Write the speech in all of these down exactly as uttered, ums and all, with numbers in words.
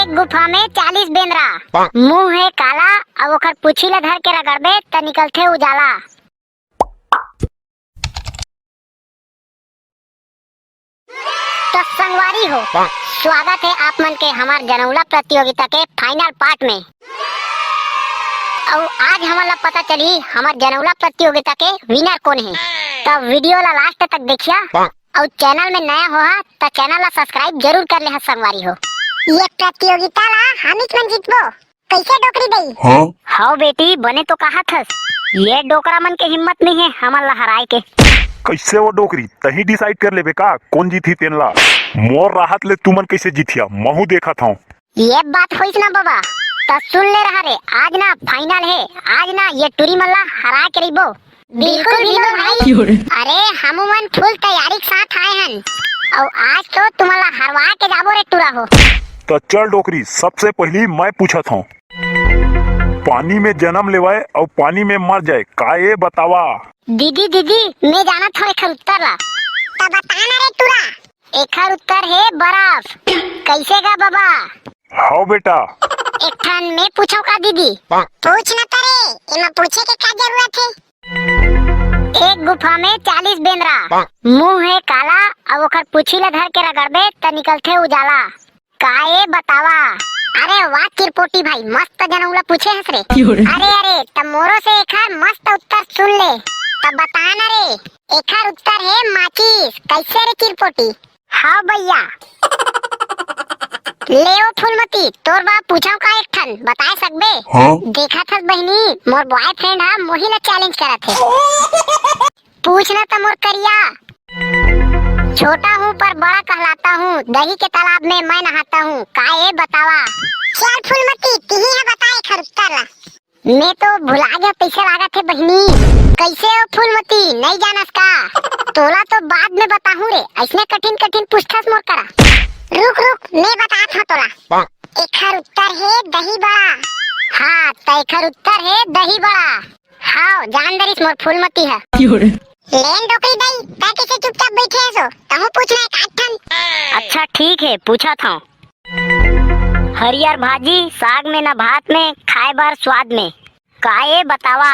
गुफा में चालीस बेंदरा, मुंह हे काला, अउ ओकर पूछी ला धर के रगड़बे त निकलथे उजाला। त संगवारी हो, स्वागत हे आप मन के हमर जनउला प्रतियोगिता के final part में। अउ आज हमन ला पता चलही हमर जनउला प्रतियोगिता के winner कोन हे। त video ला last तक देखिया, अउ channel में नया होहा त channel ला subscribe जरूर कर लेहा संगवारी हो। ये प्रतियोगिता ला हमीच मन जीतबो। कइसे डोकरी दई? हाँ? हव बेटी, बने तो कहत हस। ये डोकरा मन के हिम्मत नइ हे हमन ला हराय के। कइसे वो डोकरी, तहीं decide कर लेबे का, कोन जीतही तेन ला? मोर राहत ले तुमन कइसे जीतिहा, महूं देखत हंव। ये बात होइस ना बबा, त सुन ले रहा रे, आज ना final हे, आज ना ये टूरी मन ला हरा के रहिबो। बिल्कुल बिल्कुल भाई। अरे, हमू मन full तैयारी के साथ आए हन, अउ आज तो तुमन ला हरवा के जाबो रे टूरा हो। त चल डोकरी, सबसे पहिली मैं पूछत हंव, पानी में जनम लेवय अउ पानी में मर जाय, का ए बतावा? दीदी, दीदी, मैं जानत हंव एखर उत्तर ला। त बता ना रे टूरा। एखर उत्तर हे बरफ। कइसे गा बबा? हव बेटा। एक ठन मैं पूछंव का दीदी? पूछ न त रे, एमा पूछे के का जरूरत हे? एक गुफा में चालीस बेंदरा, मुंह हे काला, अउ ओखर पूछी ला धर के रगड़बे त निकलथे उजाला। का ए बतावा? अरे वाह चिरपोटी भाई, मस्त जनउला पूछे हस रे। अरे अरे, त मोरो से एखर मस्त उत्तर सुन ले। त बता न रे, एखर उत्तर हे माचिस। कइसे रे चिरपोटी? हव भइया। ले ओ फूलमती, तोर बर पूछंव का एक ठन, बताय सकबे? हाँ? देखत हस बहिनी, मोर boyfriend ह मोही ला challenge करत हे। पूछ न त मोर करिया। छोटा हूँ पर बड़ा कहलाता हूँ, दही के तालाब में मैं नहाता हूँ, का ए बतावा? चल फूलमती, तिही ह बता एखर उत्तर ला। मैं तो भुला गया, कइसे लागत हे बहिनी? कइसे ओ फूलमती, नइ जानस का? तोला तो बाद में बताहूँ रे, अइसने कठिन कठिन पूछथस मोर करा। रुक रुक, मैं बतात हंव तोला। एखर उत्तर हे दही बड़ा। हाँ, त एखर उत्तर हे दही बड़ा। हव, जान डरिस मोर फूलमती ह। लेन डोकरी दई, तैं कइसे चुपचाप बइठे हस ओ? तहूँ पूछ ना एक आध ठन। अच्छा ठीक हे, पूछत हंव। हरियर भाजी, साग में न भात में, खाय बर स्वाद में। का ए बतावा?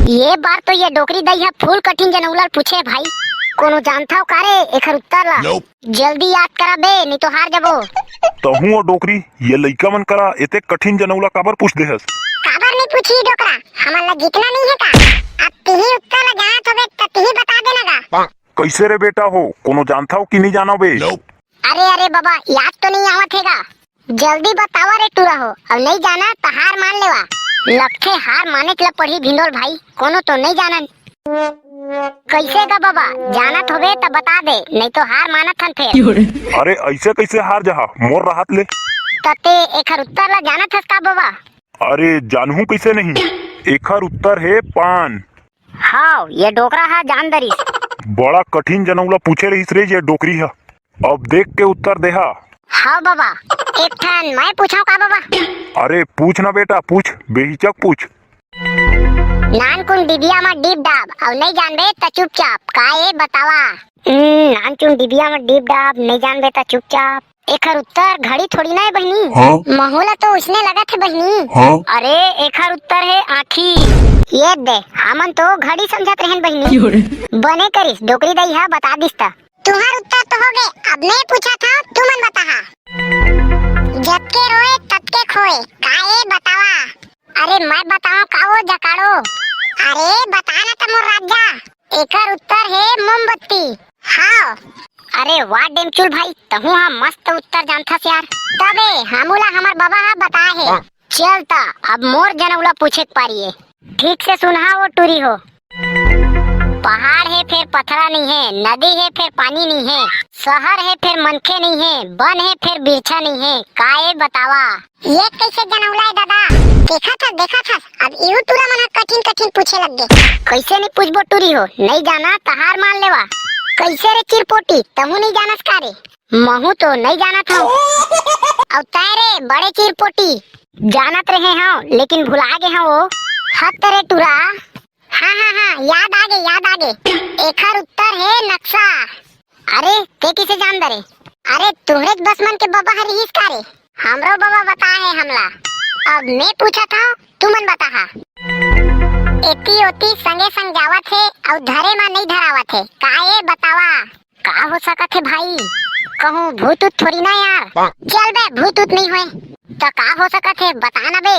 ये बार तो ये डोकरी दई ह full कठिन जनउला ल पूछे भाई। कोनो जानथव का रे एखर उत्तर ला? जल्दी याद करा बे, नइ तो हार जबो। तहूँ ओ डोकरी, ये लइका मन करा एते कठिन जनउला काबर पूछ देहस? काबर नइ पूछही डोकरा? हमन ला जीतना नइ हे का? अब तिही उत्तर ला जानत होबे त तिही बता देना गा। कइसे रे बेटा हो, कोनो जानथव कि नइ जानव बे? अरे अरे बबा, याद तो नइ आवत हे गा। जल्दी बतावा रे टूरा हो, अउ नइ जाना त हार मान लेवा। लगथे हार मानेच ल पड़ही भिंडोल भाई, कोनो तो नइ जानन। कइसे गा बबा, जानत होबे त बता दे, नइ तो हार मानत हन फेर। अरे अइसे कइसे हार जाहा मोर राहत ले? त ते एखर उत्तर ल जानत हस का बबा? अरे जानहूं कइसे नहीं, एखर उत्तर हे पान। हव, ये डोकरा ह जान डरिस। बड़ा कठिन जनउला पूछे रहिस रे ये डोकरी ह। अब देख के उत्तर देहा। हव बबा, एक ठन मैं पूछंव का बबा? अरे पूछ ना बेटा, पूछ, बेहिचक पूछ। नानकुन डिबिया म डीब डाब, अउ नइ जानबे त चुपचाप, का ए बतावा? हम्म, नानचुन डिबिया म डीब डाब, नइ जानबे त चुपचाप। एखर उत्तर घड़ी थोड़ी ना हे बहिनी। हाँ? महू ला तो उसने लगत हे बहिनी। हाँ? अरे, एखर उत्तर हे आँखी। ये दे, हमन तो घड़ी समझत रहेन बहिनी। बने करिस, डोकरी दई ह बता दिस त। तुंहर उत्तर तो होगे, अब मैं पूछत हंव, तुमन बताहा। जतके रोए, ततके खोए, का ए बतावा? अरे मैं बतावंव का वो जकाड़ो? अरे बता ना त मोर राजा। एकर उत्तर हे मोमबत्ती। हाव। अरे वाह डेमचुल भाई, तहूं हा मस्त उत्तर जानथस यार। तबे हमू ला हमर बबा हा बताए हे। चल त अब मोर जनउला पूछे के पारी ए। ठीक से सुनहा वो टूरी हो। पहाड़ हे फेर पथरा नइ हे, नदी हे फेर पानी नइ हे, शहर हे फेर मनखे नइ हे, बन हे फेर बिरछा नइ हे, का ए बतावा? ये कइसे जनउला ए दादा? देखत हस, देखत हस, अब इहू टूरा मन ह कठिन कठिन पूछे लग गे। कइसे नइ पूछबो टूरी हो, नइ जाना त हार मान लेवा। कइसे रे चिरपोटी, तहूं नइ जानस का रे? महूं तो नइ जानत हंव। अउ तैं रे बड़े चिरपोटी, जानत रेहे हंव, लेकिन भुला गे हंव वो। हत रे टूरा। हाँ, हाँ, हाँ, याद आगे, याद आगे। एखर उत्तर हे नक्शा। अरे, तें कइसे जान डरे? अरे, तुंहरेच बस मन के बबा ह रिहिस का रे? हमरो बबा बताए हे हमला। अब मैं पूछत हंव, तुमन बताहा। एती ओती संगे संग जावत हे, अउ धरे म नइ धरावत हे। का ए बतावा? का हो सकत हे भाई? कहूँ भूत उत थोरी ना यार। चल बे, भूत उत नइ होय। त का हो सकत हे, बता ना बे।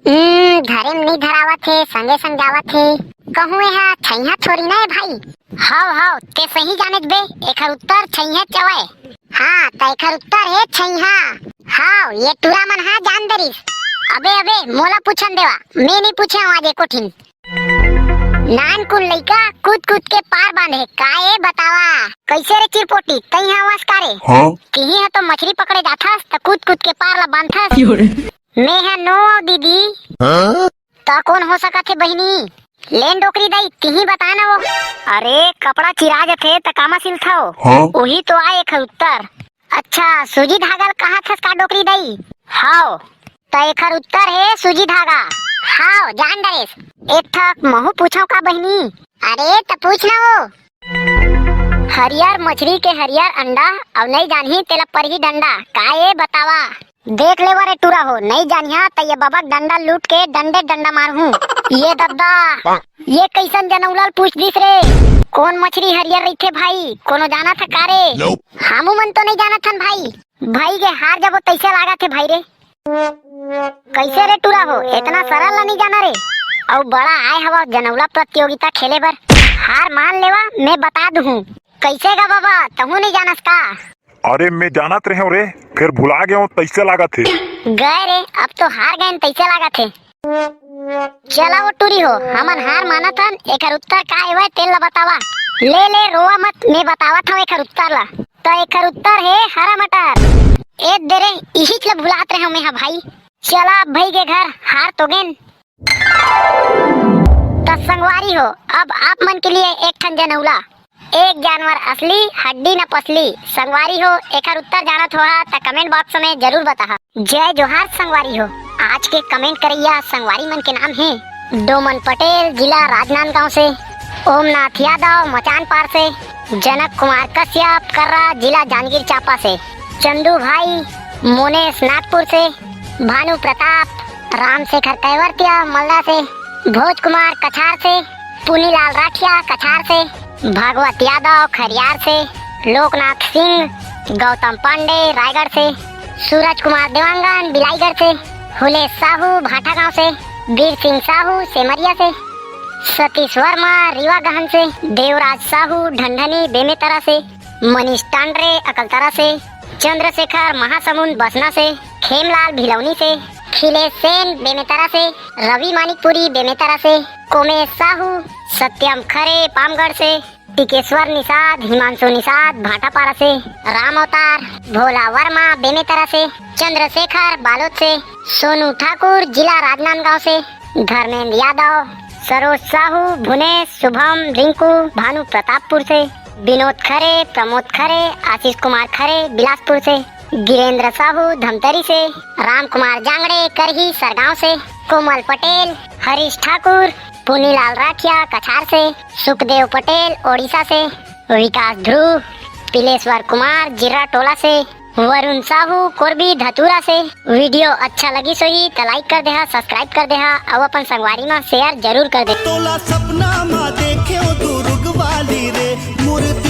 हम्म, धरे म नइ धरावत हे, संगे संग जावत हे। कहूँ एहा छइहा थोरी ना हे भाई। हव, हव, ते सही जानेच बे, एखर उत्तर छइहा चवय। हाँ, त एखर उत्तर हे छइहा। हव, ये टूरा मन हा जान डरिस। अबे, अबे, मोला पूछन देवा, मैं नइ पूछे हंव आज एको ठिन। नानकुन लइका कूद कूद के पार बांधे, का ए बतावा? कइसे रे चिरपोटी, तइहा हवस का रे? हाँ? तिही ह तो मछरी पकड़े जाथस, त कूद कूद के पार ला बांधथस। मैं ह नो अव दीदी। हाँ? त कोन हो सकत हे बहिनी? ले न डोकरी दाई, तिही बता ना वो। अरे, कपड़ा चिरा जथे त कामा सिलथव? हाँ? उही तो आय एखर उत्तर। अच्छा, सूजी धागा ल कहाथस का डोकरी दाई? हव। त एखर उत्तर हे सूजी धागा। हव, जान डरेस। एक ठक महू पूछव का बहिनी? अरे, त पूछ ना वो। हरियर मछरी के हरियर अंडा, अउ नइ जानही तेला परही डंडा। का ए बतावा? देख लेवा रे टूरा हो, नइ जानिहा त ये बबक डंडा लूट के डंडे डंडा मारहूं। ये दद्दा, ये कइसन जनौला ल पूछ दिस रे? कोन मछरी हरियर रहिथे भाई? कोनो जानत ह का रे? Nope। हमू मन तो नइ जानत हन भाई। भाई के हार जबो तइसे लागत हे भाई रे। कइसे रे टूरा हो, एतना सरल ला नइ जाना रे? अउ बड़ा आय हवा जनौला प्रतियोगिता खेले बर। हार मान लेवा, मैं बता दुहूं। कइसे गा बबा, तहूं नइ जानस का? अरे, मैं जानत रहेंव रे, फेर भुला गेंव, तइसे लागत हे। गए रे, अब तो हार गएन, तइसे लागत हे। चला वो टूरी हो, हमन हार मानत हन, एखर उत्तर का हेवय, तेन ला बतावा। ले ले, रोवा मत, मैं बतावत हंव एखर उत्तर ला। त एखर उत्तर हे हरा मटर। ए दे रे, इहीच ला भुलात रहेंव मैं हा भाई। चला अब भई गे घर, हार तो गेन। त संगवारी हो, अब आप मन के लिए एक ठन जनौला। एक जानवर असली, हड्डी न पसली। संगवारी हो, एखर उत्तर जानत होहा त comment box में जरूर बताहा। जय जोहार संगवारी हो। आज के comment करइया संगवारी मन के नाम हे डोमन पटेल, जिला राजनांदगांव से, ओमनाथ यादव, मचान पार से, जनक कुमार कश्यप, कर्रा, जिला जांजगीर चांपा से, चंदू भाई, मोनेश नागपुर से, भानु प्रताप, रामशेखर कैवर्तिया मल्ला से, भोज कुमार कछार से, पुनीलाल राठिया कछार से, भागवत यादव खरियार से, लोकनाथ सिंह, गौतम पांडे रायगढ़ से, सूरज कुमार देवांगन बिलाईगढ़ से, हुलेश साहू भाटागांव से, बीर सिंह साहू सेमरिया से, सतीश वर्मा रीवा गहन से, देवराज साहू ढंढनी बेमेतरा से, मनीष टांडरे अकलतरा से, चंद्रशेखर महासमुंद बसना से, खेमलाल भिलौनी से, खिलेश सेन बेमेतरा से, रवि मानिकपुरी बेमेतरा से, कोमेश साहू, सत्यम खरे पामगढ़ से, टिकेश्वर निषाद, हिमांशु निषाद भाटापारा से, राम अवतार, भोला वर्मा बेमेतरा से, चंद्रशेखर बालोद से, सोनू ठाकुर जिला राजनांदगांव से, धर्मेंद्र यादव, सरोज साहू, भुनेश, शुभम, रिंकू, भानु प्रतापपुर से, विनोद खरे, प्रमोद खरे, आशीष कुमार खरे बिलासपुर से, गिरेंद्र साहू धमतरी से, राम कुमार जांगड़े करही सरगांव से, कोमल पटेल, हरीश ठाकुर, पुनीलाल राठिया कछार से, सुखदेव पटेल ओडिशा से, विकास ध्रुव, पिलेश्वर कुमार जिर्रा टोला से, वरुण साहू कोरबी धतूरा से। वीडियो अच्छा लगिस होही त like कर देहा, subscribe कर देहा अउ अपन संगवारी म share जरूर कर दे। तोला सपना म देखेंव दुर्ग वाली रे, मूर्ति